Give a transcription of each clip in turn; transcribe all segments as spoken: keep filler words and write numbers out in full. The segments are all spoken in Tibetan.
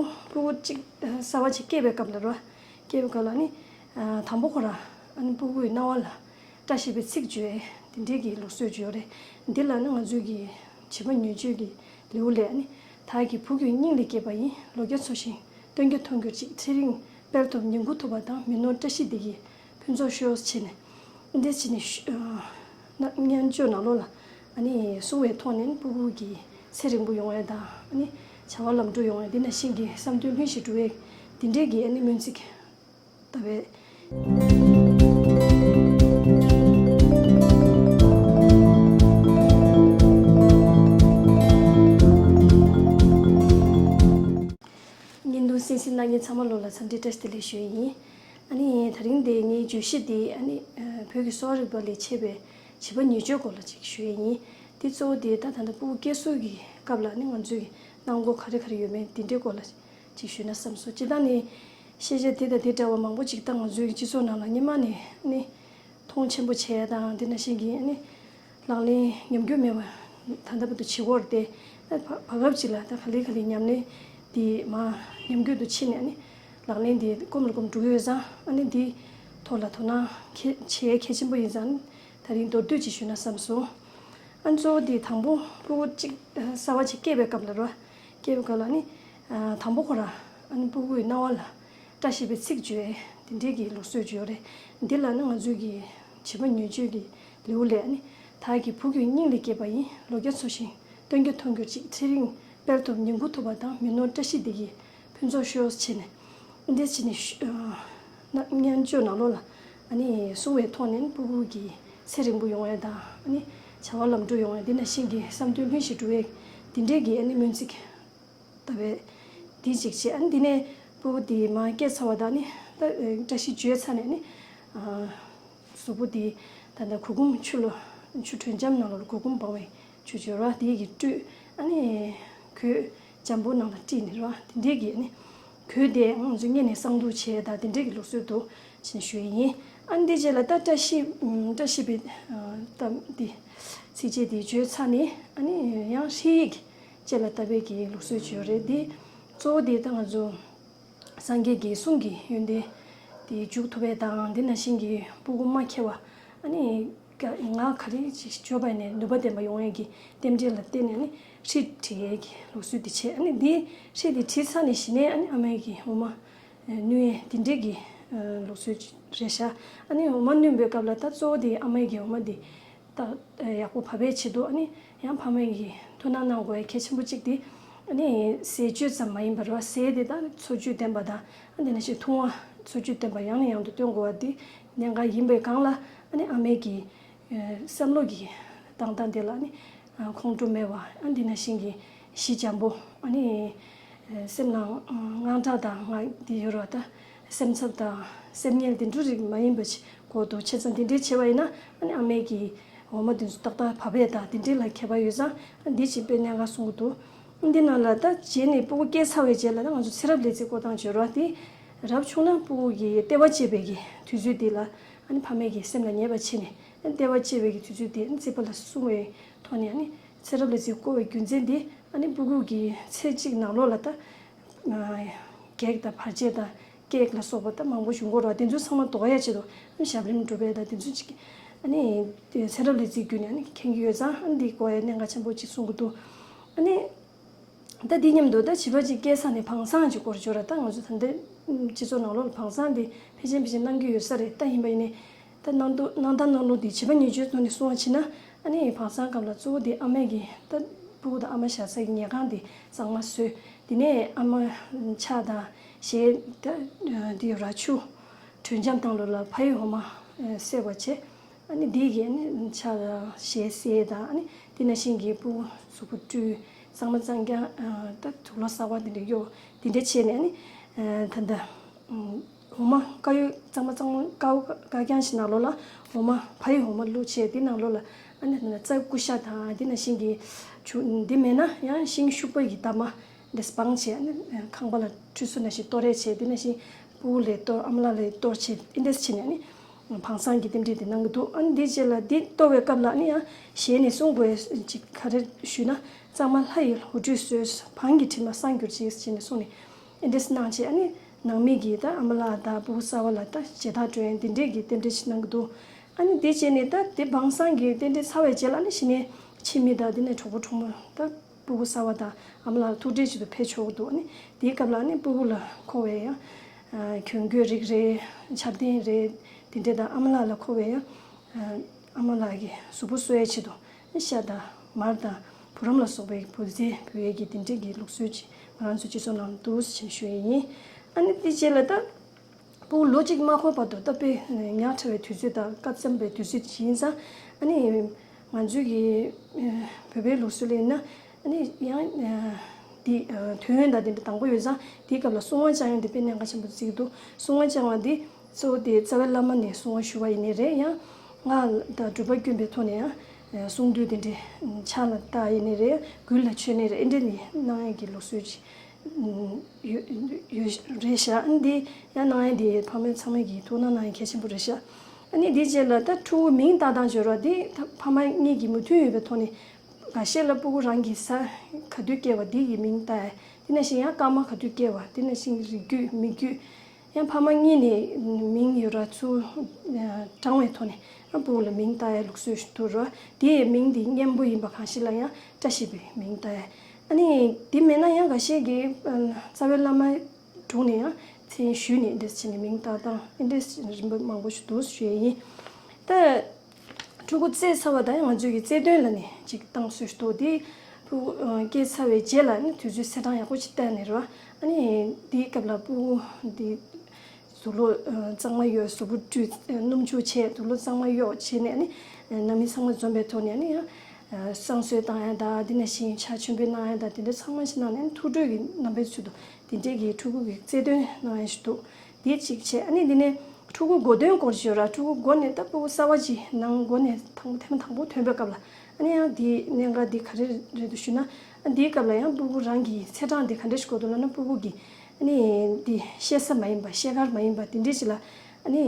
སྤུ་གུ་གཅིག་གསར་བ་གཅིག་སྐྱེས་པའི་སྐབས་ལ་རོ། སྐྱེས་པའི་སྐབས་ལ་ནི། དང་པོ་ཁོ་རང་ཨ་ནི་སྤུ་གུའི་རྣ་བ་ལ་བཀྲ་ཤིས་པའི་ཚིག་བརྗོད། དེ་འདྲའི་གི་ལུགས་སྲོལ་བརྗོད་རེད། འདི་ལ་ནི་ང་ཚོའི་གི་བྱིས་པ་ཉེས་སྤྱོད་ཀྱི་ལེའུ་ལས་ནི། བདག་གི་བུ་ཁྱོད་སྙིང་ལས་སྐྱེས་པ་ཡིན། ལོ་བརྒྱ་འཚོ་ཞིང་སྟོན་རྒྱ་མཐོང་གྱུར་ཅིག་ཚེ་རིང་དཔལ་ཐོབ་ཉིན་གུང་ཐུབ་པ་དང་། མི་ནོར་བཀྲ་ཤིས་བདེ་སྐྱིད་ཕུན་ཚོགས་ཤོག་བྱས་ནས། འདི་བྱས་ནས་ཤུ་ཨ་ན་སྙན་བརྗོད་ནང་ལོགས་ལ་ཨ་ནི་གསུང་བའི་ཐོག་ནས་སྤུ་གུ་གི་ཚེ་རིང་པོ་ཡོང་ཡ་དང་། ཨ་ནི་བྱ་བ་ལམ་འགྲོ་ཡོང་ཡ་འདི་ནང་བཞིན་གྱི་བསམ་དོན་ལྷུན་གྱིས་འགྲུབ་པའི་འདི་འདྲའི་གི་ཨ་ནི་སྨོན་ཚིག་ད་བས། བརྙན་ཐུང་གསན་གཟིགས་གནང་མཁན་ཚང་མ་ལོ་ལ་འཚམས་འདྲི་བཀྲ་ཤིས་བདེ་ལེགས་ཞུ་ཡི་ཡིན། ཨ་ནི་ད་རིང་འདི་ངའི་བརྗོད་གཞི་འདི་ཨ་ནི་བོད་ཀྱི་གསོ་བ་རིག་པ་ལས་མཆེད་པའི་བྱིས་པ་ཉེས་སྤྱོད་སྐོར་ལ་ཅིག་ཞུ་ཡི་ཡིན། འདི་གཙོ་བོ་འདི་ད་ད་ལྟ་སྤུ་གུ་སྐྱེ་སྲོལ་གྱི་སྐབས་ལ་ཨ་ནི་ང་ཚོས་གནང་སྒོ་ག་རེ་ག་རེ་ཡོད་མེད་འདི་འདྲའི་སྐོར་ལ་ཅིག་ཞུས་ན་བསམ་སོང་། སྤྱིར་བཏང་ནི་ཤེས་བྱ་འདི་དང་འདི་འདྲ་བ་མང་པོ་ཅིག་ད་ང་ཚོའི་སྤྱི་ཚོགས་ནང་ལ་སྔོན་མ་ནས་ནི་མཐོང་ཆེན་པོ་བྱས་དང་། འདི་ནང་བཞིན་གྱི་ནི་ལག་ལེན་ཉམས་རྒུད་མེད་པ་ད་ལྟ་བར་དུ་བྱེད་ཀྱི་ཡོད་རེད་དེ། ད་བར་བར་སྐབས་ཅིག་ལ་ད་ག་ལེ་ག་ལེ་ཉམས་ལེན་འདི་མར་ཉམས་རྒུད་དུ་ཕྱིན་ནས་ནི་ལག་ལེན་འདི་སྒོམ་ལ་སྒོམ་འགྲོ་གི་ཡོད་ཙང་། ཨ་ནི་འདི་ཐོག་ལ་དོ་སྣང་གལ་ཆེ་གལ་ཆེན་པོ་ཡིན་ཙང་། ད་རིང་མདོར་བསྡུས་ཅིག་ཞུས་ན་བསམ་སོང་། ཨ་ནི་གཙོ་བོ་འདི་དང་པོ་སྤུ་གུ་གཅིག་གསར་བ་ཅིག་སྐྱེས་པའི་སྐབས་ལ་རོ། སྐྱེས་པའི་སྐབས་ལ་ནི། དང་པོ་ཁོ་རང་ཨ་ནི་སྤུ་གུའི་རྣ་བ་ལ་བཀྲ་ཤིས་པའི་ཚིག་བརྗོད། དེ་འདྲའི་གི་ལུགས་སྲོལ་བརྗོད་རེད། འདི་ལ་ནི་ང་ཚོའི་གི་བྱིས་པ་ཉེས་སྤྱོད་ཀྱི་ལེའུ་ལས་ནི། བདག་གི་བུ་ཁྱོད་སྙིང་ལས་སྐྱེས་པ་ཡིན། ལོ་བརྒྱ་འཚོ་ཞིང་སྟོན་རྒྱ་མཐོང་གྱུར་ཅིག་ཚེ་རིང་དཔལ་ཐོབ་ཉིན་གུང་ཐུབ་པ་དང་། མི་ནོར་བཀྲ་ཤིས་བདེ་སྐྱིད་ཕུན་ཚོགས་ཤོག་བྱས་ནས། འདི་བྱས་ནས་ཤུ་ཨ་ན་སྙན་བརྗོད་ནང་ལོགས་ལ་ཨ་ནི་གསུང་བའི་ཐོག་ནས་སྤུ་གུ་གི་ཚེ་རིང་པོ་ཡོང་ཡ་དང་། ཨ་ནི་བྱ་བ་ལམ་འགྲོ་ཡོང་ཡ་འདི་ནང་བཞིན་གྱི་བསམ་དོན་ལྷུན་གྱིས་འགྲུབ་པའི་འདི་འདྲའི་གི་ཨ་ནི་སྨོན་ཚིག་ད་བས་འདི་གཅིག་བྱས། ཨ་ནི་འདི་ནས་སྤུ་གུ་འདི་མར་སྐྱེས་ཚར་བ་དང་ནི་ད་བཀྲ་ཤིས་བརྗོད་ཚར་ནས་ནི། གཟུགས་པོ་འདི་ད་ལྟ་གུར་གུམ་ཆུ་ལ་ཆུ་དྲོད་འཇམ་ནང་ལ་གུར་གུམ་སྦང་བའི་ཆུ་སྦྱོར་བ་འདི་གིས་བཀྲུས། ཨ་ནི་གོས་འཇམ་པོ་ནང་ལ་དཀྲིས་ནས་རོ། དེ་འདྲས་ཀྱི་ཨ་ནི་གོས་དེ་ང་ཚོ་སྔས་ནས་བསང་བདུག་བྱས་དང་དེ་འདྲས་ཀྱི་ལུགས་སྲོལ་འདུག་ཅེས་ཞུ་ཡི་ཡིན། ཨ་ནི་འདི་རྗེས་ལ་ད་བཀྲ་ཤིས་བཀྲ་ཤིས་པའི་ད་འདི་ཚིགས་བཅད་འདི་བརྗོད་ཚར་ནས། ཨ་ནི་ཡང་ཧྲིལ་ཡིག་རྗེས་ལ་བཏབ་པའི་གི་ལུགས་སྲོལ་ཅིག་ཡོད་རེད། འདི་གཙོ་བོ་འདི་ད་ང་ཚོ་སངས་རྒྱས་ཀྱི་གསུང་གི་ཡོན་ཏན་དེ་འཇུག་ཐུབ་པ་དང་། འདི་ནང་བཞིན་གྱི་སྤུ་གུ་མ་ཁྱེར་བ་ཨ་ནི་ང་ག་རེ་ཅིག་བརྗོད་པ་ནས་ནུས་པ་ལྡན་པ་ཡོང་ཡས་ཀྱི་རྟེན་འབྲེལ་ལ་བརྟེན་ནས་ཨ་ནི་ཧྲིལ་བྲིས་ཡས་ཀྱི་ལུགས་སྲོལ་འདི་བྱས། ཨ་ནི་འདི་ཧྲིལ་འདི་བྲིས་ཚར་ནས་གཞི་ནས་ཨ་ནི་ཨ་མའི་གི་འོ་མ་བསྣུན་ཡས་འདི་འདྲས་ཀྱི་ལུགས་སྲོལ་རེད་ཤག་ཨ་ནི་འོ་མ་བསྣུན་པའི་སྐབས་ལ་ད་གཙོ་བོ་དེ་ཨ་མའི་གི་འོ་མ་འདི་ད་ཡག་པོ་བབས་པའི་ཆེད་དུ། ཨ་ནི་ཡང་ཕ་མ་གིས་ཐུགས་སྣང་གནང་དགོས་ཡ་གལ་ཆེན་པོ་གཅིག་དེ་ཨ་ནི་ཟས་སྤྱོད་ཙམ་མ་ཡིན་པར་བ། ཟས་དེ་ད་འཚོ་བཅུད་ལྡན་པ་དང་། ཨ་དེ་ནང་བཞིན་འཐུང་བ་འཚོ་བཅུད་ལྡན་པ་ཡང་ནས་ཡང་དུ་བསྟེན་དགོས་པ་དེ་གནད་འགག་ཡིན་པའི་སྒང་ལ། ཨ་ནི་ཨ་མའི་གི་བསམ་བློ་གི་བཏང་སྟངས་དེ་ལ་ཨ་ནི་ཁོང་ཁྲོ་མེད་པ། ཨ་དེ་ནང་བཞིན་གྱི་ཞི་འཇམ་པོ། ཨ་ནི་སེམས་ནང་དངངས་སྐྲག་དང་ང་འདི་ཡོད་ར། ད་སེམས་འཚབ་དང་སེམས་ངལ་དེ་འདྲ་རིགས་མ་ཡིན་པ་ཅིག་དགོས་འདུག་བྱས་ཙང་དེ་འདྲའི་བྱས་པ་ཡིན་ན་ཨ་ནི་ཨ་མའི་གི་འོ་མ་དེ་ཚོ་ཏག་ཏག་བབས་པ་དང་དེ་འདྲའི་ལ་ཁྱད་པར་ཡོད་ཙང་། ཨ་འདི་ཅིག་དཔེ་གནད་འགག་གསུང་གི་འདུག་འདི་ནང་ལ་ད་རྗེས་ནས་སྤུ་གུ་སྐྱེས་ཚར་བའི་རྗེས་ལ་ད་ང་ཚོ་ཚེ་རབས་ལས་རྩིས་བཀོད་སྟངས་བརྗོད་ར། དེ་རབ་བྱུང་ན་སྤུ་གུ་གི་ལྟེ་བ་བཅད་པའི་གི་དུས་ཚོད་དེ་ལ་ཨ་ནི་ཕ་མའི་གི་སེམས་ལ་ངེས་པ་བྱས་ནས། ཨ་ནི་ལྟེ་བ་བཅད་པའི་གི་དུས་ཚོད་དེ་ཨ་ནི་རྩིས་པ་ལ་གསུངས་པའི་ཐོག་ནས། ཨ་ནི་ཚེ་རབས་ལས་རྩིས་བཀོད་པའི་རྒྱུ་མཚན་དེ་ཨ་ནི་སྤུ་གུ་གི་ཚེ་གཅིག་ནང་ལོགས་ལ་ད་གེགས་དང་བར་ཆད་དང་སྐྱེ་ལ་སོགས་པ་ད་མང་པོ་བྱུང་གི་ཡོད་རེད་བ། དེ་ཚོ་ཚང་མ་ཟློག་ཡ་ཆེད་དུ་ཨ་ནི་ཞབས་རིམ་སྒྲུབ་པ་དང་དེ་ཚོ་ཅིག་ཨ་ནི་ཚེ་རབས་ལས་རྩིས་བརྒྱུད་ནས་ཨ་ནི་མཁྱེན་གྱི་ཡོད་ཙང་། ཨ་ནི་འདི་གོ་ཡ་གནད་འགག་ཆེན་པོ་ཅིག་གསུང་གི་འདུག་ཨ་ནི་ད་འདི་མཉམ་དུ་ད་བྱིས་པ་ཅིག་སྐྱེས་ཚར་ནས་བང་བཟང་ཅིག་སྐོར་བརྗོད་ར། ད་ང་ཚོ་ད་ལྟའི་སྤྱི་ཚོགས་ནང་ལོགས་ལ་བང་བཟང་འདི་ཕལ་ཆེར་ཕལ་ཆེར་གནང་གི་ཡོད་ས་རེད། ད་ཡིན་པ་ཡིན་ནའི་ད་གནང་འདུག་གནང་སྟངས་གནང་ལུགས་འདི་བྱིས་པ་ཉེས་སྤྱོད་ཐོག་ནས་གསུང་བ་ཕྱིན་ན། ཨ་ནི་བང་བཟང་སྐབས་ལ་གཙོ་བོ་དེ་ཨ་མས་ཀྱིས་ད་སྤུ་གུ་དང་ཨ་མ་བཞག་ས་ཀྱི་ཉལ་ཁང་དེ་གཙང་མ་བཟོས། དེ་ནས་ཨ་མ་ཕྱག་དང་ཞལ་ད་འདི་ར་ཆུ་དྲོད་འཇམ་བཏང་ལོ་ལ་ཕ་ཡུལ་འོ་མ་བསྲེག་པ་བྱས། ཨ་ནི་འདི་གིས་ཨ་ནི་ཕྱག་དང་ཞལ་བསྲེས་དང་། ཨ་ནི་དེ་ནང་བཞིན་གྱི་སྤུ་གུ་གཟུགས་པོ་བཀྲུས། གཙང་མ་གཙང་རྐྱང་ད་དུག་ལོག་གསར་པ་དེ་འདྲ་གཡོགས། དེ་འདྲ་བྱས་ནས་ཨ་ནི་ད་ལྟ། འོ་མ་དཀར་ཡོལ་གཙང་མ་གཙང་མ་དཀར་པོ་དཀར་རྐྱང་ཞིག་ནང་ལོགས་ལ་འོ་མ་ཕ་ཡུལ་འོ་མ་བླུགས་བྱས། དེ་ནང་ལོགས་ལ་ཨ་ནི་རྩྭ་ཀུ་ཤ་དང་། དེ་ནང་བཞིན་གྱི་ཆུ་འདི་མེད་ན་ཡང་ཤིང་ཤུག་པ་ཡི་འདབ་མ་འདི་སྦངས་བྱས། ཨ་ནི་ཁང་པ་ལ་ཁྲུས་གསོལ་ནང་བཞིན་གཏོར་རས་བྱས། དེ་ནང་བཞིན་སྤུ་གུ་ལ་གཏོར། ཨ་མ་ལགས་ལ་གཏོར་བྱས། འདི་འདྲས་བྱས་ནས་ཨ་ནི་བང་བཟང་གི་རྟེན་འབྲེལ་དེ་གནང་གི་འདུག་ཨ་ནི་འདི་རྗེས་ལ་འདི་གཏོར་བའི་སྐབས་ལ་ཨ་ནི་ཡང་ཞལ་ནས་གསུང་དགོས་ཅིག་ག་རེ་ཞུས་ན། གཙང་མ་ལྷ་ཡི་ལྷོ་བྲོས་གསོལ། བང་གི་དྲི་མ་སངས་གྱུར་ཅིག་ཅེས་ནས་གསུངས་ནས། ཨེ་འདྲས་གནང་བྱས། ཨ་ནི་ནང་མི་གིས་ད་ཨ་མ་ལགས་དང་སྤུ་གུ་གསར་པ་ལ་ད་མཇལ་དར་སྤྲོད་ཡ་འདི་འདྲས་ཀྱི་རྟེན་འབྲེལ་ཞིག་གནང་གི་འདུག་ཨ་ནི་འདི་བྱས་ནས་ད་དེ་བང་སང་གི་རྟེན་འབྲེལ་ཚར་བའི་རྗེས་ལ། ཨ་ནི་གཞི་ནས་ཁྱིམ་མི་དང་དེ་ནས་གྲོགས་པོ་གྲོགས་མོ་ད་སྤུ་གུ་གསར་པ་དང་ཨ་མ་ལགས་ལ་ཐུག་འཕྲད་ཞིག་ཏུ་ཕེབས་ཆོག་གི་འདུག་ཨ་ནི་དེའི་སྐབས་ལ་ཨ་ནི་སྤུ་གུ་ལ་མཁོ་བའི་ཡང་གྱོན་གོས་རིགས་རེད། འཆར་ལྡན་རེད། དེ་འདྲས་དང་ཨ་མ་ལགས་ལ་མཁོ་བའི་ཡང་ཨ་མ་ལགས་ཀྱི་གཟུགས་པོ་གསོ་ཡའི་ཆེད་དུ་ཤ་དང་མར་དང་བུ་རམ་ལ་སོགས་པའི་བུ་རྫས་འབུལ་ཡས་ཀྱི་དེ་འདྲས་ཀྱི་ལུགས་སྲོལ་ཅིག་ང་རང་ཚོའི་སྤྱི་ཚོགས་ནང་འདུག་ཟེར་ཞུ་ཡས་ཡིན། ཨ་ནི་དེ་རྗེས་ལ་ད་སྤུ་གུ་ལོ་གཅིག་མ་འཁོར་བར་དུ་ད་དཔེ་ཉག་ཕྲ་བའི་དུས་ཚོད་དང་སྐབས་འཚམ་པའི་དུས་ཚོད་ཅིག་ཡིན་ཙང་། ཨ་ནི་ང་ཚོའི་གི་བོད་པའི་ལུགས་སྲོལ་ཡིན་ན། ཨ་ནི་ཡང་འདི་དུས་ཡུན་དང་དེ་འདྲ་དང་པོ་ཡོད་ཙང་། དེའི་སྐབས་ལ་གསུང་བ་བཅང་ཡ་འདི་དཔེ་གནད་འགག་ཆེན་པོ་བརྩི་གི་འདུག་གསུང་བ་བཅང་བ་འདི་གཙོ་བོ་དེ་རྩ་བའི་བླ་མ་ནས་གསུང་བ་ཞུ་བ་ཡིན་ནའི་རེད། ཡང་སྔགས་དང་སྒྲུབ་པ་བསྐྱོན་པའི་ཐོག་ནས་ཡང་གསུང་འདུས་དེ་འདྲའི་ཕྱག་ལ་བཏབ་ཡིན་ནའི་རེད། མགུལ་ལ་མཆོད་ནའི་རེད། ཨེ་འདྲ་ནི་གནང་ཡ་གི་ལུགས་སྲོལ་ཅིག་ཡོད་ཡོད་རེད་ཤག་ཨ་ནི་འདི་ཡང་གནང་ཡ་འདི་ཕ་མ་ཚང་མས་ཀྱི་ཐུགས་སྣང་གནང་ཡ་གལ་ཆེན་པོ་རེད་ཤག་ཨ་ནི་འདི་རྗེས་ལ་ད་ཕྲུ་གུ་མིང་བཏགས་སྟངས་སྦྱོར་བ་འདི་ད་ཕ་མ་གཉིས་ཀྱི་མོས་མཐུན་ཡོད་པའི་ཐོག་ནས། འགའ་ཤས་ལ་སྤུ་གུ་རང་གི་གཟའ་ག་དུས་སྐྱེས་པ་འདི་གི་མིང་བཏགས་ཡ། དེ་ནང་བཞིན་ཡང་སྐར་མ་ག་དུས་སྐྱེས་པ། དེ་ནང་བཞིན་རིགས་རྒྱུད་མི་རྒྱུད། ཡང་ཕ་མ་གཉིས་ནས་མིང་ཡོད་ར་ཚུར་དྲངས་པའི་ཐོག་ནས་ཡང་སྤུ་གུ་ལ་མིང་བཏགས་ཡ་ལུགས་སྲོལ་ཞིག་འདུག་ར། དེའི་མིང་འདི་སྙན་པོ་ཡིན་པ་གང་ཞིག་ལ་ཡང་བཀྲ་ཤིས་པའི་མིང་བཏགས་ཡ། ཨ་ནི་དེ་མེད་ན་ཡང་འགའ་ཤས་ཀྱིས་རྩ་བའི་བླ་མ་དྲུང་ནས་ཡང་མཚན་ཞུས་ནས་འདྲས་བྱས་ནས་མིང་བཏགས་སྟངས་འདྲས་རིམ་པ་མང་པོ་ཞིག་འདུག་ཞུ་ཡ་ཡིན། ད། ཕྲུ་གུ་བཙས་ཚར་བ་དང་ང་ཚོའི་གི་བཙས་སྟོན་ལ་ནི་ཅིག་བཏང་སྲོལ་ཞིག་འདུག་དེ་ཕྲུ་གུ་སྐྱེས་ཚར་བའི་རྗེས་ལ་ནི་དུས་ཚོད་ཚེས་གྲངས་ཡག་པོ་ཅིག་བལྟས་ནས་རེད་བ། ཨ་ནི་དེའི་སྐབས་ལ་ཕྲུ་གུ་འདི་གཟུགས་ལོག་གཙང་མ་ཡོད། གཟུགས་པོ་བཀྲུས། སྣུམ་བྱུག་བྱས། གཟུགས་ལོག་གཙང་མ་གཡོགས་བྱས་ནས། ཨ་ནི་ནང་མི་ཚང་མ་འཛོམས་པའི་ཐོག་ནས། ཨ་ནི་བསང་གསོལ་བཏང་ཡ་དང་། དེ་ནང་བཞིན་ཕྱག་མཆོད་འབུལ་གནང་ཡ་དང་། དེ་འདྲ་ཚང་མ་ཞིག་གནང་ནས། ཨ་ནི་ཐུགས་སྤྲོ་གི་རྣམ་པའི་ཚུལ་དུ་དེ་འདྲས་ཀྱི་ཕྲུ་གུ་གི་བཙས་སྟོན་གནང་ཡ་ཞིག་འདུག་དེ་གཅིག་བྱས། ཨ་ནི་དེ་ནས་ཕྲུ་གུ་འགོ་སྟོན་སྐོར་ཞིག་ཡོད་ར། ཕྲུ་གུ་འགོ་ནས་ད་ཕྲུ་གུ་གསར་པ་ཅིག་ནང་འགོ་ནས་དང་པོ་ཐེངས་མ་དང་པོ་ཐོན་པའི་སྐབས་ལ། ཨ་ནི་ཡང་དེའི་གནད་འགག་འདི་ག་རེ་རེད་འདུག་ཞུས་ན། ཨ་དེའི་སྐབས་ལ་ཡང་ཕྲུ་གུ་རང་གི་ཚེས་གྲངས་འདི་ག་འདྲས་ཞིག་དགོས་འདུག་ལབ་ན། ཕྲུ་གུ་གི་ཨ་ནི་འདི་བཤད་ས་མ་ཡིན་པ། བཤད་གར་མ་ཡིན་པ་དེ་འདྲས་ཅིག་ལ། ཨ་ནི་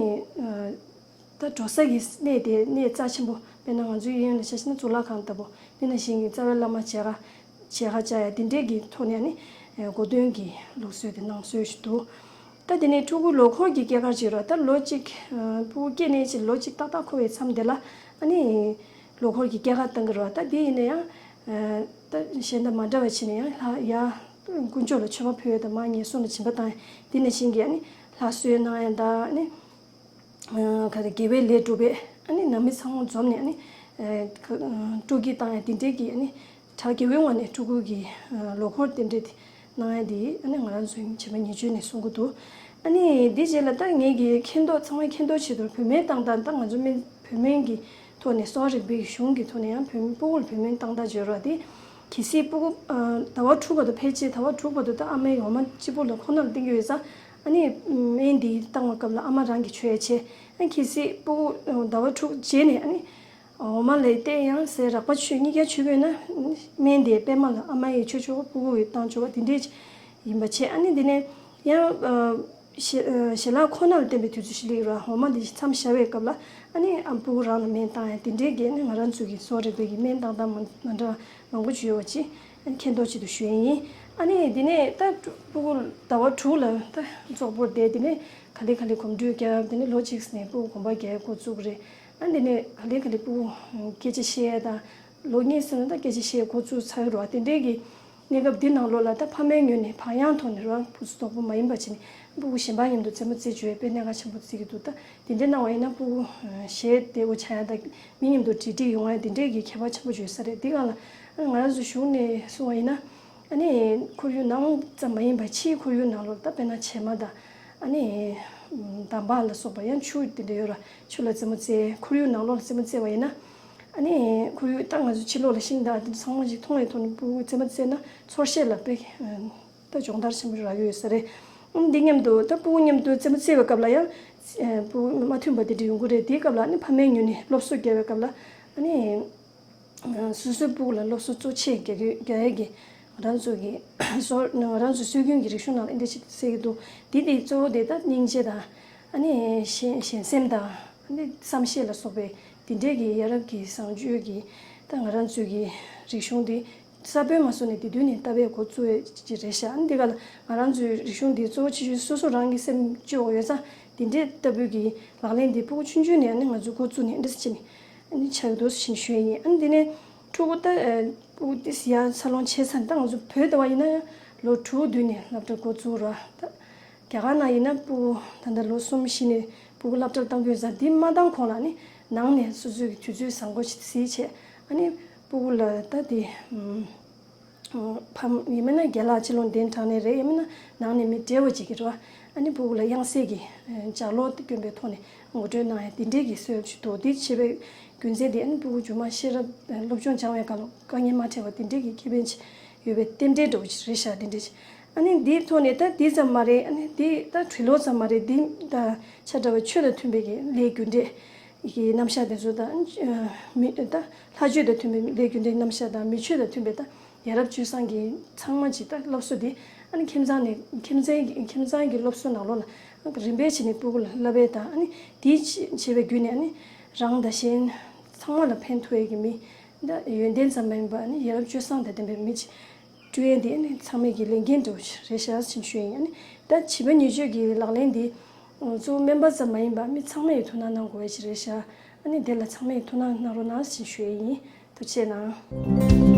ད་འགྲོ་ས་གི་གནས་དེ་གནས་རྩ་ཆེན་པོ། དཔེར་ན་ང་ཚོའི་གཡས་གཡོན་ལ་ཆ་བཞག་ན་གཙུག་ལག་ཁང་ལྟ་བུ། དེ་ནང་བཞིན་གྱི་རྩ་བའི་བླ་མ་མཇལ་ཁ་མཇལ་ཁ་བཅར་ཡ་དེ་འདྲས་ཀྱི་ཐོག་ནས་ནི་གོ་སྟོན་གྱི་ལུགས་སྲོལ་དེ་གནང་སྲོལ་ཞིག་འདུག་ད་དེ་ནས་ཕྲུ་གུ་ལོ་འཁོར་གྱི་སྐྱེས་སྐར་ཅིག་རེད་བ། ད་ལོ་གཅིག་ཕྲུ་གུ་སྐྱེས་ནས་ཅིག་ལོ་གཅིག་ཏག་ཏག་འཁོར་བའི་མཚམས་དེ་ལ་ཨ་ནི་ལོ་འཁོར་གྱི་སྐྱེས་སྐར་བཏང་གི་རེད་བ། ད་དེ་ཡིན་ན་ཡང་ད་གཞན་དང་མ་འདྲ་བ་བྱས་ནས་ཡང་ལྷ་ཡར་དཀོན་མཆོག་ལ་མཆོད་པ་ཕུལ་ཡ་དང་། མར་ངན་སོང་ལ་སྦྱིན་པ་བཏང་ཡ། དེ་ནང་བཞིན་གྱི་ཨ་ནི་ལྷ་གསོལ་གནང་ཡ་དང་། ཨ་ནི། ག་རེ། དགེ་བའི་ལས་སྒྲུབ་པའི་ཨ་ནི་ནང་མི་ཚང་མ་འཛོམས་ནས། ཨ་ནི་སྤྲོ་སྐྱིད་བཏང་ཡ་དེ་འདྲས་ཀྱི། ཨ་ནི་གྲྭ་དགེ་བའི་ངོས་ནས་ཕྲུ་གུ་གི་ལོ་འཁོར་དེ་འདྲས་དེ་གནང་ཡ་དེ། ཨ་ནི་ང་རང་ཚོའི་བྱམས་པ་ཉེ་ཆར་ནས་གསུང་གི་འདུག་ཨ་ནི་དེ་རྗེས་ལ་ད་ངེད་ཀྱི་མཁྱེན་རྟོགས། ཚང་མས་མཁྱེན་རྟོགས་ཆེད་དུ་བོད་སྨན་བཏང་སྟངས། ད་ང་ཚོ་སྨན་བོད་སྨན་གྱི་ཐོག་ནས་གསོ་བ་རིག་པའི་གཞུང་གི་ཐོག་ནས་ཡང་བོད་སྨན། ཕྲུ་གུ་ལ་བོད་སྨན་བཏང་སྟངས་སྦྱོར་བ་དེ། གལ་སྲིད་ཕྲུ་གུ་ཟླ་བ་དྲུག་བར་དུ་ཕལ་ཆེར་ཟླ་བ་དྲུག་བར་དུ་ད་ཨ་མའི་འོ་མ་གཅིག་པུ་ལ་ཁོག་ནང་ལ་བཏིང་གི་ཡོད་ཙང་། ཨ་ནི་སྨན་འདི་བཏང་བའི་སྐབས་ལ་ཨ་མ་རང་གིས་མཆོད་ཡ་བྱས། ཨ་ནི་གལ་སྲིད་ཕྲུ་གུ་ཟླ་བ་དྲུག་རྗེས་ནས་ཨ་ནི་འོ་མ་ལ་བལྟས་ཡང་ཟས་རགས་པ་མཆོད། གཉིས་ཀ་མཆོད་ཀྱི་ཡོད་ན། སྨན་དེ་པད་མ་ལ་ཨ་མ་ཡིས་མཆོད་ཆོག་པ། ཕྲུ་གུ་ཡིས་བཏང་ཆོག་པ། དེ་འདྲས་ཡིན་པ་བྱས། ཨ་ནི་དེ་ནས་ཡང་ཞལ་ཞལ་ལག་ཁོག་ནང་ལ་བསྟན་པའི་དུས་ཚོད་ཞིག་སླེབས་ར། འོ་མ་འདི་མཚམས་བཞག་པའི་སྐབས་ལ་ཨ་ནི་ཨ་ཕྲུ་གུ་རང་ལ་སྨན་བཏང་ཡ་དེ་འདྲས་ཀྱི། ཨ་ནི་ང་རང་ཚོ་གི་གསོ་བ་རིག་པའི་གི་སྨན་བཏང་སྟངས་མ་མ་འདྲ་བ་མང་པོ་ཅིག་ཡོད་པ་ཅིག་ཨ་ནི་མཁྱེན་རྟོགས་ཆེད་དུ་ཞུ་ཡ་ཡིན། ཨ་ནི་དེ་ནས་ད་ཕྲུ་གུ་ཟླ་བ་དྲུག་ལ་ད་བཙོག་པོར་བསྡད། དེ་ནས་ག་ལེ་ག་ལེ་གོམས་འགྲོས་བརྒྱབ། དེ་ནས་ལོ་གཅིག་ནས་ཕྲུ་གུ་གོམ་པ་རྒྱག་འགོ་བཙུགས་རེད། ཨ་ནི་དེ་ནས་ག་ལེ་ག་ལེ་ཕྲུ་གུ་སྐད་ཆ་བཤད་ཡ་དང་། ལོ་གཉིས་ཟིན་ན་ད་སྐད་ཆ་བཤད་འགོ་བཙུགས་ཚར་ཡོད་རེད་བ། དེ་འདྲའི་གི་གནས་སྐབས་འདི་ནང་ལོགས་ལ་ད་ཕ་མའི་ངོས་ནས་བག་ཡངས་ཐོག་ནས་རེད་བ། ཕྲུ་གུ་སོག་པོ་མ་ཡིན་པ་བྱས་ནས་ཕྲུ་གུ་གཞན་པ་མཉམ་དུ་རྩེད་མོ་རྩེ་བཅུག་ཡ་དཔེ་གནད་འགག་ཆེན་པོ་བརྩི་གི་འདུག་ད་དེ་འདྲའི་གནང་བ་ཡིན་ན་ཕྲུ་གུ་གཞས་བདེ་པོ་ཆགས་ཡ་དང་། མི་མཉམ་དུ་འགྲིག་འགྲིག་ཡོང་ཡ་དེ་འདྲའི་གི་ཁྱད་པར་ཆེན་པོ་ཅིག་ཡོད་ས་རེད། འདི་སྒང་ལ་ང་རང་ཚོ་གཞུང་ནས་གསུངས་པ་ཡིན་ན། ཨ་ནི་ཁོར་ཡུག་ནང་ཙམ་མ་ཡིན་པར་ཕྱིའི་ཁོར་ཡུག་ནང་ལོགས་ད་དཔེར་ན་བྱེ་མ་དང་། ཨ་ནི་འདམ་བག་ལ་སོགས་པ། ཡང་ཆུ་དེ་འདྲ་ཡོད་ར། ཆུ་ལ་རྩེད་མོ་རྩེ། ཁོར་ཡུག་ནང་ལོགས་ལ་རྩེད་མོ་རྩེ་བ་ཡིན་ན། ཨ་ནི་ཁོར་ཡུག་ད་ང་ཚོ་ཕྱི་ལོགས་ལ་ཤིང་དང་དེ་ཚང་མ་ཞིག་མཐོང་བའི་ཐོག་ནས་ཕྲུ་གུ་རྩེད་མོ་རྩེ་ན་ཚོར་ཤེས་ལ་དཔེ་ད་སྦྱོང་བརྡར་ཆེན་པོ་རག་གི་ཡོད་ས་རེད། ཨ་ནི་འདི་མཉམ་དུ་ད་ཕྲུ་གུ་མཉམ་དུ་རྩེད་མོ་རྩེ་བའི་སྐབས་ལ་ཡང་ཕྲུ་གུ་མ་མཐུན་པ་དེ་འདྲ་ཡོང་གི་རེད། དེའི་སྐབས་ལ་ཨ་ནི་ཕ་མའི་ངོས་ནས་སློབ་གསོ་རྒྱག་པའི་སྐབས་ལ་ཨ་ནི། སོ་སོའི་ཕྲུ་གུ་ལ་སློབ་གསོ་གཙོ་ཆེ་རྒྱག་རྒྱག་ཡས་ཀྱི་ང་རང་ཚོ་གི་སོ་ང་རང་ཚོའི་སྲོལ་རྒྱུན་གྱི་རིག་གཞུང་ནང་ལ་ཨེ་འདྲ་ཞིག་གསལ་གྱི་འདུག་འདི་དེ་གཙོ་བོ་དེ་ད་སྙིང་རྗེ་དང་། ཨ་ནི་གཞན་གཞན་སེམས་དང་། ཨ་ནི་བསམ་ཤེས་ལ་སོགས་པའི་དེ་འདྲའི་གི་ཡ་རབས་ཀྱི་བཟང་སྤྱོད་ཀྱི་ད་ང་རང་ཚོའི་གི་རིག་གཞུང་འདི་ ས་བོན་མ་བཟོ་ནས་དེ་དུས་ནས་བཏབ་པའི་འགོ་བཙུགས་ཡས་ཅིག་རེད་ཤག་ཨ་ནི་འདི་ག་ལ་ང་རང་ཚོའི་རིག་གཞུང་འདི་གཙོ་བོ་ཆེ་ཤོས་སོ་སོ་རང་གི་སེམས་སྐྱོ་བོ་ཡོད་ཙང་འདི་འདྲའི་ལྟ་བུའི་གི་ལག་ལེན་འདི་ཕྲུ་གུ་ཆུང་ཆུང་ནས་ཨ་ནི་ང་ཚོས་འགོ་བཙུགས་ནས་འདི་འདྲ་བྱས་ནས་ཨ་ནི་ཆགས་འདུག་ཟེར་ཞུ་ཡས་ཡིན། ཨ་ནི་འདི་ནས་ཕྲུ་གུ་ད་ཕྲུ་གུ་ཏི་སི་ཡར་འཚར་ལོངས་བྱས་ཚར་ནས་ད་ང་ཚོ་བོད་དུ་བ་ཡིན་ན་ཡང་ལོ་དྲུག་བདུན་ནས་སློབ་གྲྭ་འགོ་བཙུགས་ར་ད། རྒྱ་གར་ནང་ཡིན་ན་ཕྲུ་གུ་ད་ལྟ་ལོ་གསུམ་བཞི་ནས་ཕྲུ་གུ་སློབ་གྲྭར་བཏང་གི་ཡོད་ཙང་འདི་མ་བཏང་གོང་ལ་ནི་ནང་ནས་སོ་སོའི་གི་དུས་ཚོད་བཟང་པོ་ཞིག་གཟིགས་བྱས་ཨ་ནི་ཕྲུ་གུ་ལ་ད་དེ་ཕམ་ཡིན་མིན་ན་རྒན་ལགས་ཕྱི་ལོགས་གདན་དྲངས་ནས་རེད། ཡིན་མིན་ན་ནང་ནས་མི་བགྲེས་པོ་ཅིག་གིས་རེད་བ། ཨ་ནི་ཕྲུ་གུ་ལ་དབྱངས་གསལ་གྱི་ལྗགས་ཀློག་སྐྱོན་པའི་ཐོག་ནས་ངོ་སྤྲོད་གནང་ཡ་དེ་འདྲས་ཀྱི་སྲོལ་ཞིག་འདུག་དེ་བྱས་པའི་རྒྱུ་མཚན་དེ་ཨ་ནི་ཕྲུ་གུ་རྗེས་མ་ཤེས་རབ་སློབ་སྦྱོང་སྦྱང་བའི་སྐབས་ལ་དཀའ་ངལ་མ་འཕྲད་པ་དེ་འདྲས་ཀྱི་ཁེ་ཕན་ཅིག་ཡོད་པའི་རྟེན་འབྲེལ་འདྲ་བོ་ཞིག་རེད་ཤག་དེ་འདྲས་ཅིག་ཨ་ནི་འདིའི་ཐོག་ནས་ད་འདི་ཙམ་མ་རེད། ཨ་ནི་འདི་ད་འབྲི་ཀློག་ཙམ་མ་རེད། འདི་ད་ཆ་འདྲ་བའི་ཆོས་དང་མཐུན་པའི་གི་ལས་རྒྱུ་འབྲས་ཀྱི་རྣམ་གཞག་དེ་ཚོ་དང་མི་ད་ལྷ་ཆོས་དང་མཐུན་པའི་ལས་རྒྱུ་འབྲས་རྣམ་གཞག་དང་མི་ཆོས་དང་མཐུན་པའི་ད་ཡ་རབས་སྤྱོད་བཟང་གི་ཚང་མ་ཅིག་ད་སློབ་གསོ་འདི་ཨ་ནི་ཁྱིམ་ཚང་ནས་ཁྱིམ་ཚང་གི་ཁྱིམ་ཚང་གི་སློབ་གསོ་ནང་ལོགས་ལ་རིམ་པས་བྱས་ནས་ཕྲུ་གུ་ལ་བསླབ་པའི་དང་ཨ་ནི་དེའི་བྱས་པའི་བརྒྱུད་ནས་ཨ་ནི་རང་དང་གཞན་ཚང་མ་ལ་ཕན་ཐོགས་ཡས་ཀྱི་མི་ད་ཡོན་ཏན་ཙམ་མ་ཡིན་པ་ཨ་ནི་ཡ་རབས་སྤྱོད་བཟང་དང་ལྡན་པའི་མི་ཅིག་བསྐྲུན་ཡས་དེ་ཨ་ནི་ཚང་མས་ཀྱི་ལས་འགན་འདྲ་བོ་ཞིག་རེད་ཤག་ཅེས་ཞུ་ཡིན། ཨ་ནི་ད་བྱིས་པ་ཉེས་སྤྱོད་ཀྱི་ལག་ལེན་འདི་གཙོ་བོ་སྨན་པ་ཙམ་མ་ཡིན་པ་མི་ཚང་མས་ཐུགས་སྣང་གནང་དགོས་པ་ཞིག་རེད་ཤག་ཨ་ནི་དེ་ལ་ཚང་མས་ཐུགས་སྣང་གནང་རོགས་གནང་ཞེས་ཞུ་ཡས་ཡིན། ཐུགས་རྗེ་གནང་།